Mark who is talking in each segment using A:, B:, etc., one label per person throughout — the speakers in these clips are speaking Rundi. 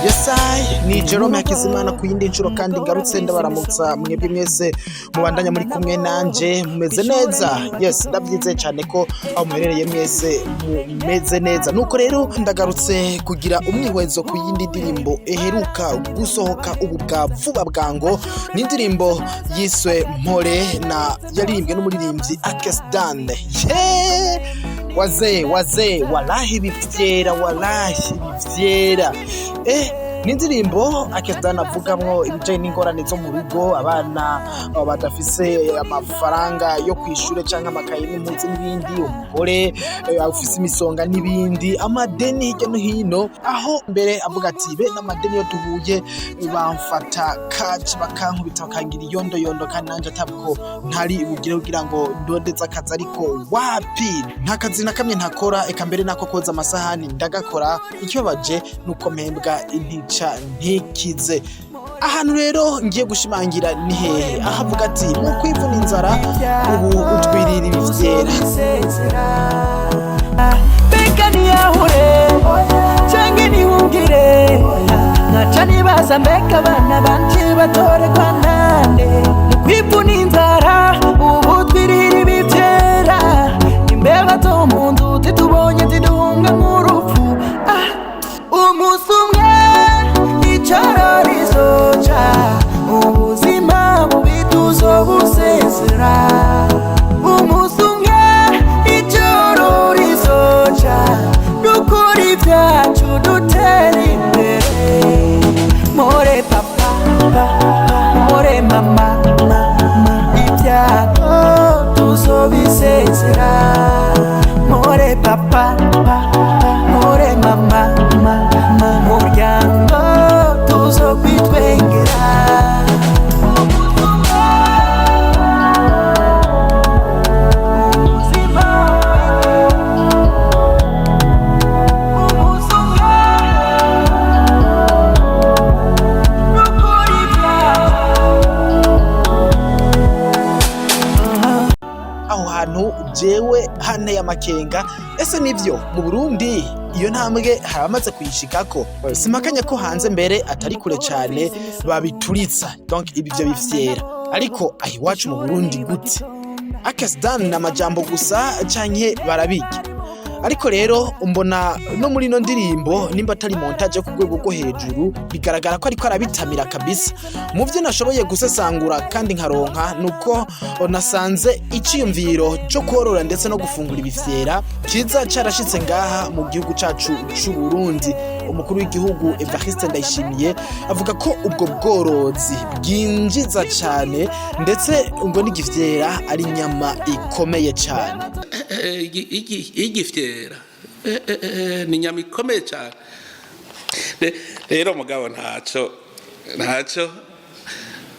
A: Yes, ni Jerome Hakizimana ku yindi nshuro kandi ngarutse ndabaramutsa mwebwe mwese mubandanya muri kumwe nanje. Mumeze neza? Yes, ndabyizeye cyane ko aho muherereye mwese mumeze neza. Nuko rero ndagarutse kugira umwihwezo ku yindi ndirimbo iheruka gusohoka ubu bwa vuba bwango. Ni indirimbo yiswe Mpore na yaririmbwe n'umuririmbyi Akes Dan. Yeah! Waze waze, walahi bivyera, walahi bivyera. Ni indirimbo Akes Dan avugamwo ibijanye n'ingorane zo mu rugo, abana badafise amafaranga yo kwishure canke amakaye n'impuzu n'ibindi, umugore afise imisonga n'ibindi, amadeni hirya no hino, aho mbere avuga ati be n'amadeni yo duhuye bamfata kaci, bakankubita, bakangira iyondoyondo, kandi nanje atabwo ntari bugire kugira ngo ndondeze akazi, ariko wapi, nta kazi na kamwe ntakora, eka mbere nako koza amasahani ndagakora. Ikibabaje nuko mpembwa intica ntikize. Ahantu rero ngiye gushimangira ni hehe? Aho avuga ati mu kwivuna inzara ubu utwirira ibivyera.
B: Mbega niyahure canke nihungire? Nkaca nibaza, mbega abana banje batoregwa nande mu kwivuna inzara ubu twirira ibivyera? Imbeba zo mu nzu zitubonye ziduhunga nk'urupfu. Ah, umunsi umwe ijoro rizoca, ubuzima bubi tuzobusezera. Umunsi umwe ijoro rizoca, dukora ibyacu, dutera imbere. More papa, more mama, ibyago tuzobisezera. More papa, more mama, muryango tuzokwitwengera.
A: Aho hantu jewe hanteye amakenga. Ese nivyo, mu Burundi iyo ntambwe hari abamaze kuyishikako? Simakanya ko hanze mbere atari kure cane babituritsa, donc ibi vyo bifyera, ariko aho iwacu mu Burundi gute? Akes Dan ni amajambo gusa canke barabirya? Ariko rero mbona no muri ino ndirimbo, nimba atari montage yo ku rwego rwo hejuru, bigaragara ko ariko arabitamira kabisa. Mu byo nashoboye gusesangura kandi nkaronka, nuko nasanze iciyumviro cyo korora ndetse no gufungura ibifyera kiza carashitse ngaha mu gihugu cacu c'u Burundi. Umukuru w'igihugu Evariste Ndayishimiye avuga ko ubwo bworozi bwinjiza cane, ndetse ngo n'igifyera ari inyama ikomeye cane.
C: Igifyera ni inyama ikomeye cyane. Rero mugabo ntaco ntaco,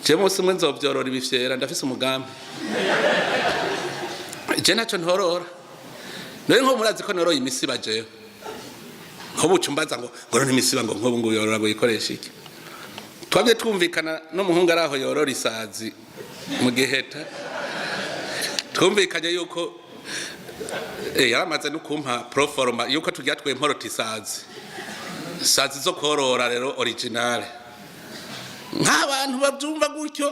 C: je munsi umwe nzovyorora ibifyera, ndafise umugambi. Je ntaco ntorora. None nko murazi ko noroye imisiba, jewe nko buca umbaza ngo none imisiba, ngo nkobu ngo yorora ngo yikoreshe iki? Twabye twumvikana n'umuhungu ari aho yorora isazi mu Giheta, twumvikanye yuko yaramaze no kumpa proforma yuko turya twemporota isazi, isazi zo korora rero originale, nk'abantu babyumva gutyo.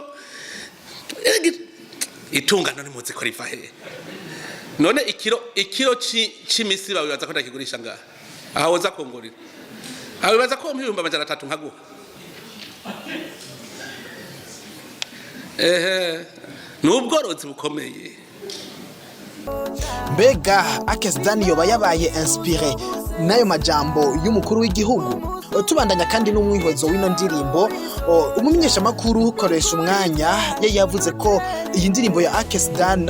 C: Itungano nimuzi ko riva hehe? None ikiro c'imisiba wibaza ko ndakigurisha ngaha? Aha woza kungurira aha, wibaza ko wompa 300,000 nkaguha? Ehe, ni ubworozi bukomeye.
A: Mbega Akes Dan yoba yabaye inspiré n'ayo majambo y'umukuru w'igihugu? Tubandanya kandi n'umwihwezo w'ino ndirimbo. Umumenyeshamakuru Koresha Umwanya ye yavuze ko iyi ndirimbo ya Akes Dan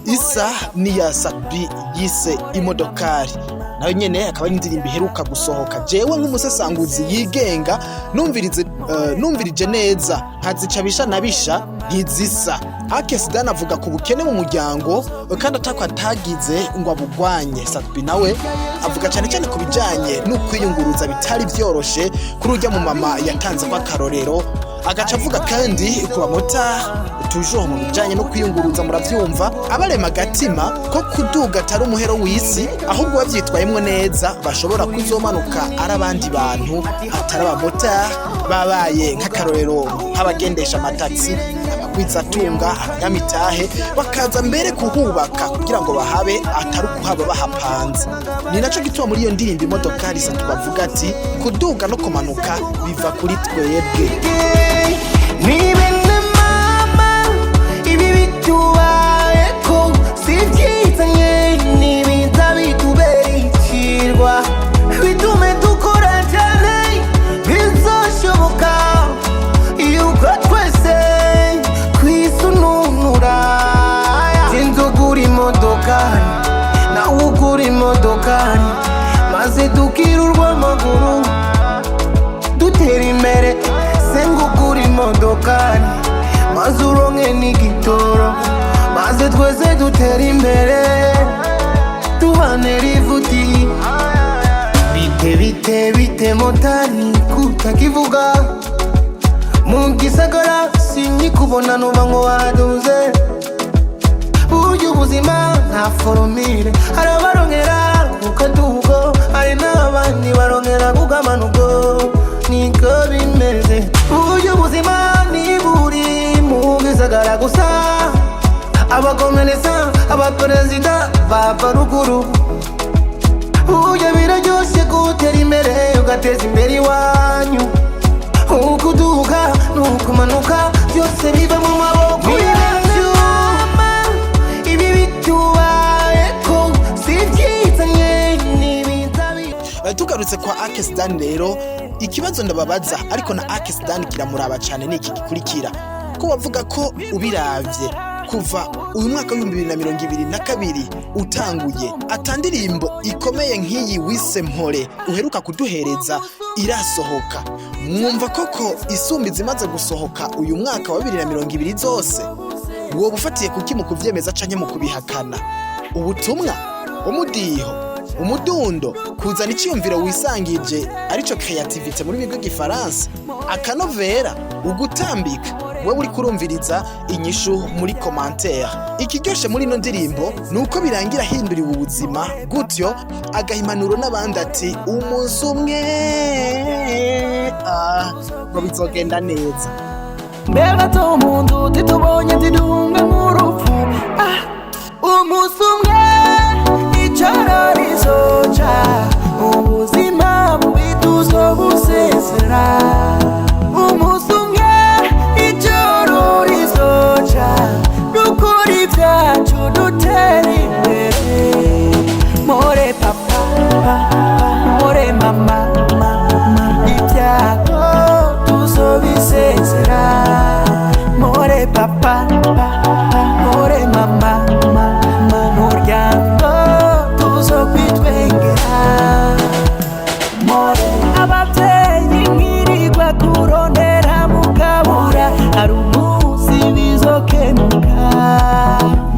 A: isa n'iya Sat-B yise Imodokari. Nayo nyene akaba ari indirimbo iheruka gusohoka. Jewe nk'umusesanguzi yigenga numvirize, numvirije neza nkazica bisha na bisha, ntizisa. Akes Dan avuga ku bukene mu muryango kandi atako atagize ngo abugwanye. Sat-B nawe avuga cyane cyane ku bijanye n'ukwiyunguruza bitari vyoroshe kuri urya mu mama yatanze ko akarorero, agaca avuga kandi ku bamotari, toujours mu bijanye no kwiyunguruza. Muravyumva, abarema agatima ko kuduga atari umuhero w'isi, ahubwo bavyitwayemwo neza bashobora kuzomanuka ari abandi bantu, atari abamotari, babaye nk'akarorero nk'abagendesha amataxi, abagwizatunga, abanyamitahe, bakaza mbere kuhubaka kugira ngo bahabe, atari ukuhaba bahapanze. Ni naco gituma muri iyo ndirimbo Imodokari, Sat-B avuga ati kuduga no kumanuka biva kuri twebwe.
B: Ni bene mama, ibi bitubayeko si byizanye, nibiza bitubera ikirwa, bitume dukora cyane. Bizoshoboka yuko twese kwisununura. Sinzi ugura imodokari, nawe ugura imodokari, maze dukirurwa amaguru dutera imbere. Senga ugura imodokari, maze uronke n'igitoro, maze twese dutera imbere, tubane rivuti. Bite bite bite motari, kutakivuga mu gisagara? Sinkikubona, nuba ngo waduze. Burya ubuzima nta formule. Hari abarongera ku kadugo, hari n'abandi barongera ku kamanugo, niko bimeze. Burya ubuzima ntiburi mu gisagara gusa. Abakomeresa, abaperezida bava ruguru. Burya biraryoshe gutera imbere, ugateza imbere iwanyu. Ukuduga n'ukumanuka byose biva mu maboko yacu. Ibi bitubayeko si byizanye, n'ibiza.
A: Tugarutse kwa Akes Dan rero, ikibazo ndababaza, ariko na Akes Dan kiramuraba cyane, ni iki gikurikira: ko bavuga ko ubiravye kuva uyu mwaka w'2022 utanguye, atandirimbo ikomeye nk'iyi wise Mpore uheruka kuduhereza irasohoka, mwumva koko isumba izimaze gusohoka uyu mwaka wa 2020 zose? Woba ufatiye kuki mu kuvyemeza canke mu kubihakana? Ubutumwa, umudiho, umudundo, kuzana iciyumviro wisangije, arico créativité mu rurimi rw'igifaransa, akanovera, ugutambika? Wewe uri kurumviriza, inyishu muri commentaire. Ikiryoshe muri ino ndirimbo ni uko birangira ahinduriwe ubuzima gutyo, agaha impanuro n'abandi ati umunsi umwe ngo bizogenda neza.
B: Mbega tumuntu titubonye tidunga nk'urupfu. Umunsi umwe ijoro rizoca, ubuzima bubi tuzobusezera. Umunsi umwe ijoro rizoca, dukora ibyacu, dutera imbere. More papa, more mama, ibyago tuzobisezera. More papa, more mama, muryango tuzokwitwengera. More ababyeyi mwirirwa kurondera mukabura, hari umunsi bizokemuka.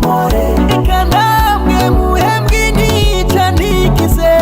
B: More eka namwe muhembwe intica ntikize,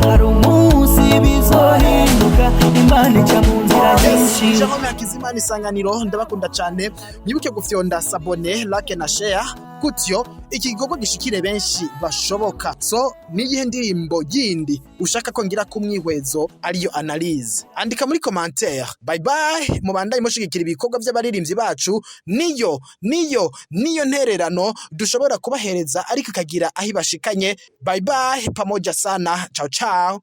B: hari umunsi bizohinduka. Imana ica mu nzira nyinshi.
A: Jerome Hakizimana, Isanganiro, ndabakunda cyane. Mwibuke gufyonda s'abonner, like na share, gutyo iki gikorwa gishikire benshi bashoboka. So niyihe ndirimbo yindi ushaka ko ngira ku mwihwezo, ariyo analyse? Andika muri commentaire. Bye bye, mubandanye mushigikira ibikorwa by'abaririmbyi bacu. Niyo ntererano dushobora kubahereza, ariko ikagira aho ibashikanye. Bye bye, pamoja sana, ciao ciao.